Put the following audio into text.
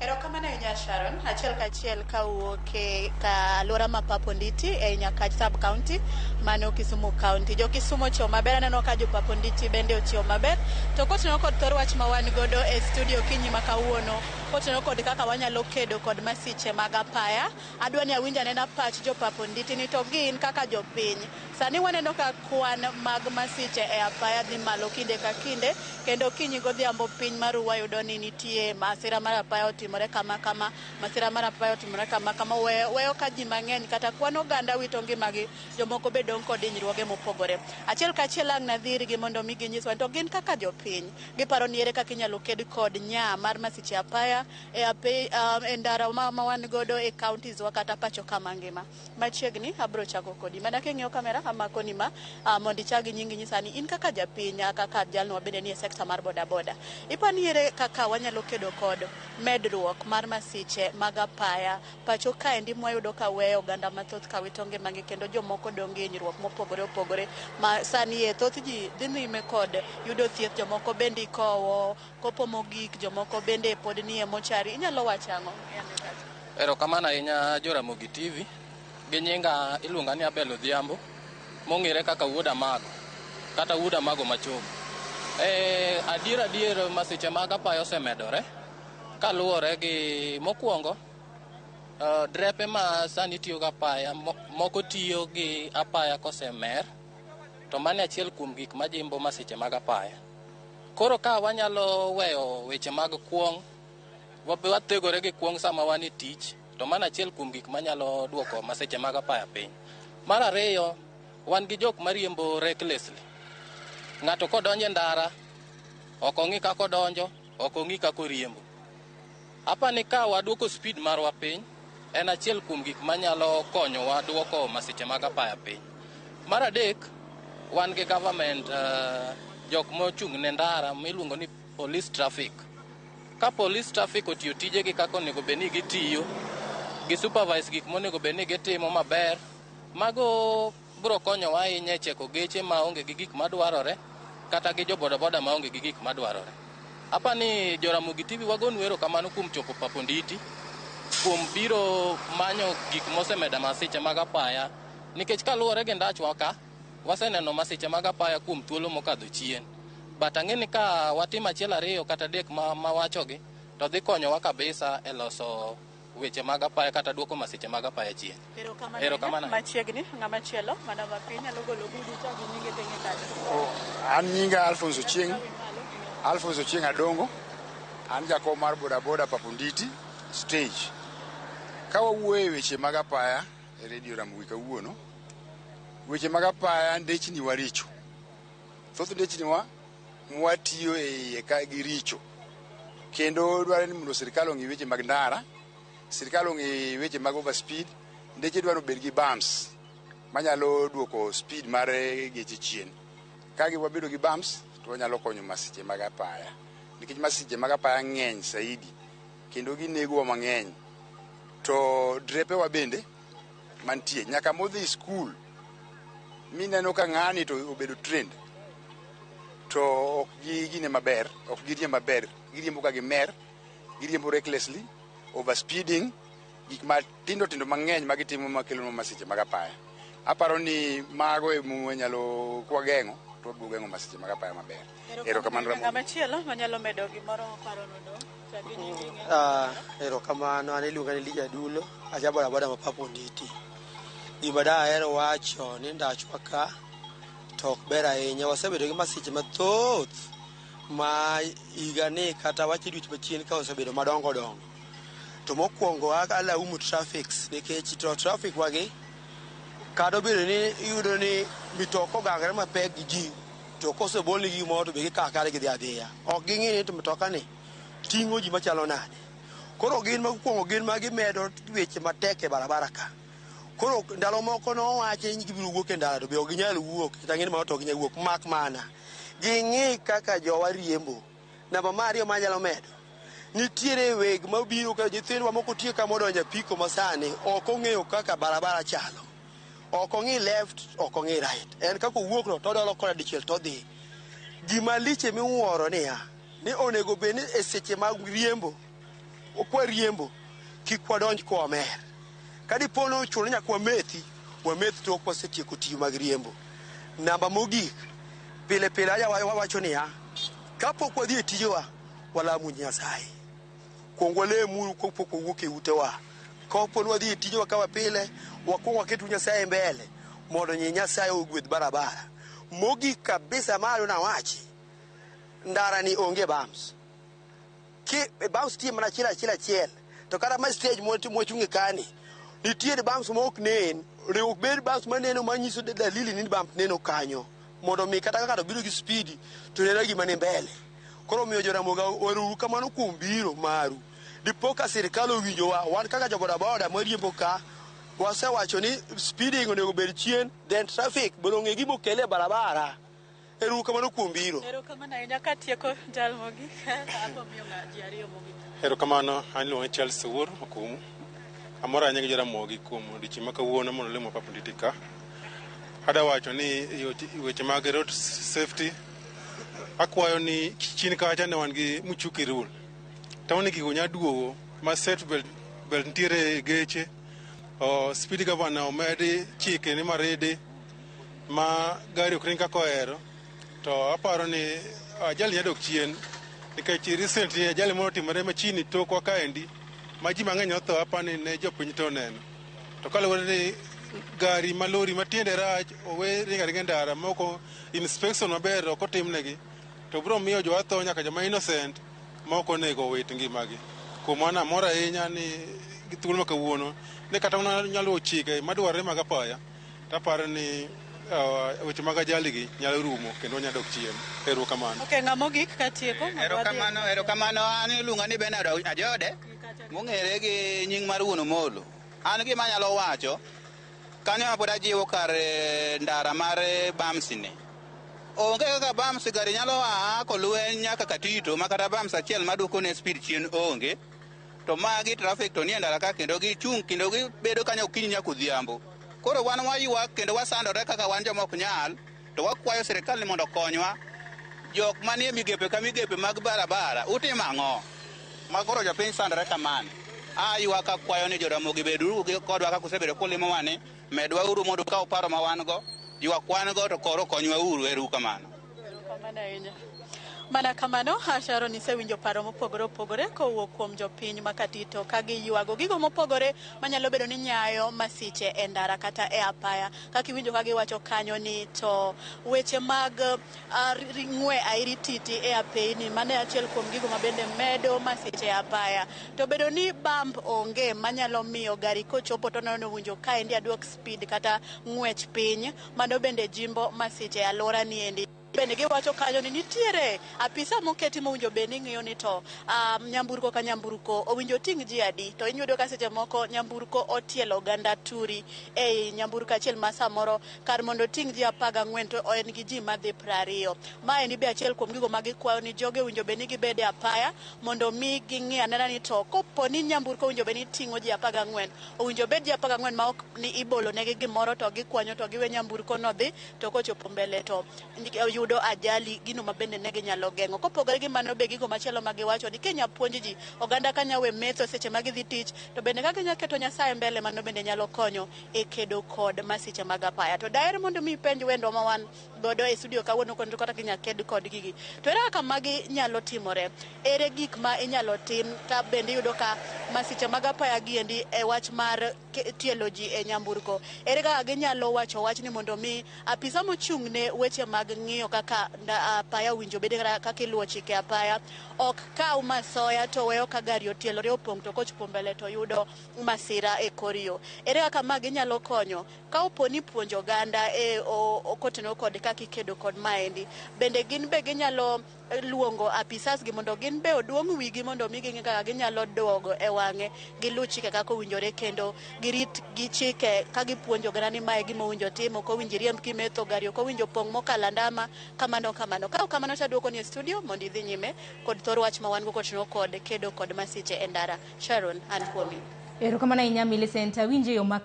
Erokamano ahinya, Sharon. Achiel kachiel kawuok e ka alwora ma Paponditi e Nyakach sub county, mano Kisumu County. Jo Kisumu ochiewo maber, aneno ka jo Paponditi bende ochiewo maber. To kotenore kod thor wach ma wan godo e studio kinyi ma kawuono, kotenore kod kaka wanyalo kedo kod masiche mag apaya, adwa ni awinj anena pach jo Paponditi ni to gin kaka jopiny. Sani waneno ka kwan mag masiche e apaya dhi malo kinde ka kinde, kendo okinyi godhiambo piny maru wayudo ni nitie masira mar apaya otimore kama kama, masira mar apaya otimore kama kama, weyo ka ji mang'eny kata kwan oganda wito ngimagi, jomoko be dong' kod hinyruoge mopogore. Achiel kachiel ang' nadhirgi mondo mi ginyiswa to gin kaka jopiny, giparo ni ere kaka inyalo ked kod nya mar masiche apaya e ndara ma wan godo e counties wa kata pacho kama ngima. Machiegni abro chako kodi. Mana king'iyo kamera amako ni ma mondo ichak gi nyingi, nyisa ni in kaka japiny, kaka jalno mabende nie sekta mar bodaboda. Ipani ere kaka wanyalo kedo kod medruok mar masiche mag apaya pacho kaendi mwayudo ka weyo oganda mathoth ka wito ngimagi kendo jomoko dong' gi hinyruok mopogore opogore ma sani e thoth ji dhi nyime kod yudo thieth, jomoko bende ikowo kopo mogik, jomoko bende pod nie mochari. Inyalo wacho ang'o? Erokamano ahinya, Joramogi TV. Gi nyinga iluonga ni Abel Odhiambo, mong'ere kaka Wuod Amago, kata Wuod Amago Machogo. Adier adier, masiche mag apaya osemedore kaluwore gi mokwongo, drepe ma sani tiyo gi apaya moko tiyo gi apaya kosemer, to mano e achiel kuom gik majimbo masiche mag apaya. Koro ka wanyalo weyo weche mag kuong', wathegore gi kuong' sama wan e tich, to mano achiel kuom gik manyalo duoko masiche mag apaya piny. Mar ariyo, wan gi jok mariembo recklessly. Ng'ato kodonjo e ndara, ok ong'i kaka odonjo, ok ong'i kaka oriembo. Apani ka waduoko speed marwa piny, en achiel kuom gik manyalo konyowa duoko masiche mag apaya piny. Mar adek, wan gi government, jok mochung' ne ndara miluongo ni police traffic. Ka police traffic otiyo tijegi kaka onego bed ni gitiyo, gi supervise gik monego bed ni gitimo maber, mago biro konyowa ahinya e cheko geche maonge gi gik madwarore kata gi jo bodaboda maonge gi gik madwarore. Apani Joramogi TV, wagonu erokamano kuom chopo Paponditi, kuom biro manyo gik mosemedo masiche mag apaya, nikech kaluwore gi ndachwa ka, waseneno masiche mag apaya kuom thuolo mokadho chien. But ang'e ni ka watimo achiel, ariyo kata adek ma wachogi, to dhi konyowa kabisa e loso weche mag apaya kata duoko masiche mag apaya chien. Erokamano. Erokamano. Machiegni, ng'ama chielo mana mapiny nyalo golo gudi to gi nyinge tenge kanyo. An nyinga Alphonse Ochieng', Alphonse Ochieng' Adongo. An jakom mar bodaboda Paponditi stage. Ka wawuoyo e weche mag apaya e Radio Ramogi kawuono, weche mag apaya, ndechni wa richo. Thoth ndechni wa mwatiyo e iye ka giricho. Kendo dwarore ni mondo sirikal ong'i weche mag ndara, sirikal ong'i weche mag overspeed, ndeche dwaro obed gi bumps manyalo duoko speed mar geche chien. Ka wabedo gi bumps to wanyalo konyo masiche mag apaya. Nikech masiche mag apaya ng'eny saidi kendo ginegowa mang'eny. To drepe wa bende mantie nyaka modhi skul mineno ka ng'ani to obedo trained to ok gi gine maber, ok giriemb maber, giriembo ka gimer, giriembo recklessly, overspeeding, gik matindo tindo mang'eny ma gitimo makelo masiche mag apaya. Aparo ni mago e mwanyalo kwageng'o to wabiro geng'o masiche mag apaya maber. Erokamano, Ramogi. Ng'ama chielo manyalo medo gimoro paro nodo. Chak gi nyingi. Ah, erokamano. An iluonga ni Elijah Dulo, aja bodaboda ma Paponditi. Gima dahero wacho ni ndachwa ka to ok ber ahinya. Wasebedo gi masiche mathoth ma higani kata wach dweche machien ka osebedo madongo dongo. To mokwongo alaumu traffics, nikech to traffic wagi kata obedo ni iyudo ni mitoka ogangre mapek gi ji, to kosebolnegi gimoro to be gikawo akara gidhi adhiya. Ok ging'i ni to mtoka ni ting'o ji machalo nade. Koro gin mokwongo gin ma gimedo weche matek e barabara ka. Koro ndalo moko nowachi ni gibiro wuok e ndara to be ok ginyal wuok, kata ng'e ni mano to ok ginyal wuok, mak mana ging'i kaka jowa riembo. Namba mar ariyo manyalo medo, nitiere weg mabiro ka nyithindwa moko tie ka modonjo e apiko masani ok ong'eyo kaka barabara chalo. Ok ong'i left, ok ong'i right. En kaka owuok no todolo kona dichiel todhi. Gima lich miwuoro niya, ni onego bed ni e seche mag riembo Kwariembo kik wadonj kowamer. Ka dipo ni ochuno ni nyaka wamethi, wameth tok wasetieko tiyo mag riembo. Namba mogik, pile pile aja wawacho niya, kapok wadhi e tijewa, walamu Nyasaye. Kuong walemuru kapok wawuok e utewa. Kapo ni wadhi e tijewa kaka pile, wakuong waketu Nyasaye mbele mondo Nyasaye ogwedh barabara. Mogik kabisa malo nawachi, ndara ni onge bumps. Ki bumps tie mana achiel achiel achiel. To kata ma stage mwachung'e kani, nitiere bumps ma ok nen. Onego bed bumps maneno manyiso dalili ni bump neno kanyo. Mondo mi kata ka ng'ato biro gi speed to neno gima ni mbele. Koro omiyo Joramogi uru kamano kuom biro maru. Dipo ka sirikal owinjowa, wan kaka jo bodaboda mwariembo ka, wasewacho ni speeding onego bed chien, then traffic mondo ong'e gima okele e barabara. Ero kamano kuom biro. Erokamano ahinya katieko jal mogik. Abo miyo ji ariyo mogik. Erokamano, an iluonga ni Charles Owuor Okumu. Amor ahinya gi Jaramogi kuom odiochieng' ma kawuono mondo olimo Papa Nditi ka. Adwa wacho ni weche mag road safety, akwayo ni chien kacha ne wan gi Michuki rule. Tawni gigo nya duogo ma seat belt nitiere e geche, speed governor omedi chike ni maridi ma gari ok ring kaka ohero. To aparo ni ajali nya dok chien nikech recently ajali moro otimore machiegni tokwa kaendi ma ji mang'eny otho, aparo ni ne jopiny to oneno. To kaluwore ni gari ma lori ma tiende rach owe ringo aringa e ndara moko inspection maber ok otimnegi to biro miyo jowa tho nyaka joma innocent ma ok onego owit ngimagi. Kuom mano amor ahinya ni gi thuolo ma kawuono ni kata mana nyalo chike madwarore mag apaya to aparo ni weche mag ajali gi nyalo rumo kendo wanyalo dok chien. Erokamano. Okay, ng'a mogik katieko. Erokamano, erokamano. An iluonga ni Bernard Ajode, mong'ere gi nying mar Wuon Omolo. An gima anyalo wacho, kanyo ma pod ajiwo kar ndara mar bumps ni. Onge kaka bumps gari nyalo a kolweny nyaka Katito ma kata bumps achiel maduoko ne speed chien onge. To magi traffic to nie ndara ka kendo gichung' kendo gibedo kanyo okinyi nyaka odhiambo. Koro wan waywak kendo wasandore kaka wan joma ok nyal, to wakwayo sirikal ni mondo okonywa. Jok manie migepe ka migepe mag barabara, utimo ang'o? Ma koro jopiny sandore kamano. Aywak akwayo ni Joramogi beduru kodwa kaka usebedo kulimowa ni, medwa uru mondo ukaw paro ma wan go, ywak wan go to koro konywa uru, ero kamano. Erokamano ahinya. Mana kamano, Sharon, isewinjo paro mopogore opogore kowuok kuom jopiny ma Katito ka giywago gigo mopogore manyalo bedo ni nyayo masiche e ndara kata e apaya. Kaka iwinjo ka giwacho kanyo ni to weche mag ng'we airititi e apeyni mano e achiel kuom gigo mabende medo masiche e apaya. To bedo ni bump onge manyalo miyo gari kochopo to oneno ni owinjo kaendi aduok speed kata ng'wech piny, mano bende jimbo masiche e alwora ni endi. Bende giwacho kanyo ni nitiere apisa moketi mowinjo bed ni ng'iyo ni to nyamburko ka nyamburko owinjo ting' ji adi, to iyudo ka seche moko nyamburko otielo oganda turi ei nyamburko achiel ma samoro kar mondo oting' ji 14 to en gi ji madhi 20. Maendi be achiel kuom gigo ma gikwayo ni jogi owinjo bed ni gibede apaya mondo mi ging'i anena ni to kopo ni nyamburko owinjo bed ni ting'o ji 14, owinjo bed ji 14 ma ok ni ibolo negi gimoro to gikwanyo to giwe nyamburko no dhi, to kochopo mbele to yudo ajali, gino ma bende ne ginyalo geng'o. Kopogore gi mano be gigo machielo ma giwacho ni Kenya puonj ji oganda ka nya we metho seche ma gidhi tich, to bende ka ginya keto Nyasaye mbele, mano bende nyalo konyo e kedo kod masiche mag apaya. To daher mondo mi ipenj wendwa ma wan godo e studio kawuono kendo kata ginya ked kod gigi. To ere kaka magi nyalo timore? Ere gik ma inyalo tim ka bende iyudo ka masiche mag apaya giendi e wach mar tielo ji e nyamburko? Ere kaka ginyalo wacho wach ni mondo mi apisa mochung' ne weche mag ng'iyo kaka apaya owinjo bed kaka iluwo chike apaya ok kaw masoya to weyo ka gari otielore opong' to kochopo mbele to yudo masira e kor yo? Ere kaka magi nyalo konyo ka opo ni puonjo oganda e kotenore kod kaka ikedo kod maendi? Bende gin be ginyalo luongo apisas gi mondo gin be oduong' wigi mondo mi ging'e kaka ginyalo duogo e wang'e giluw chike kaka owinjore kendo girit gi chike ka gipuonjo oganda ni mae gima owinjo tim, ok owinjo iriemb kimetho, gari ok owinjo pong' mokalo andama, kamano kamano. Ka ok kamano to aduoko ni e studio mondo idhi nyime kod thor wach ma wan go kotenore kod kedo kod masiche e ndara. Sharon, an kuomi. Erokamano ahinya Millicent, awinjo yo ma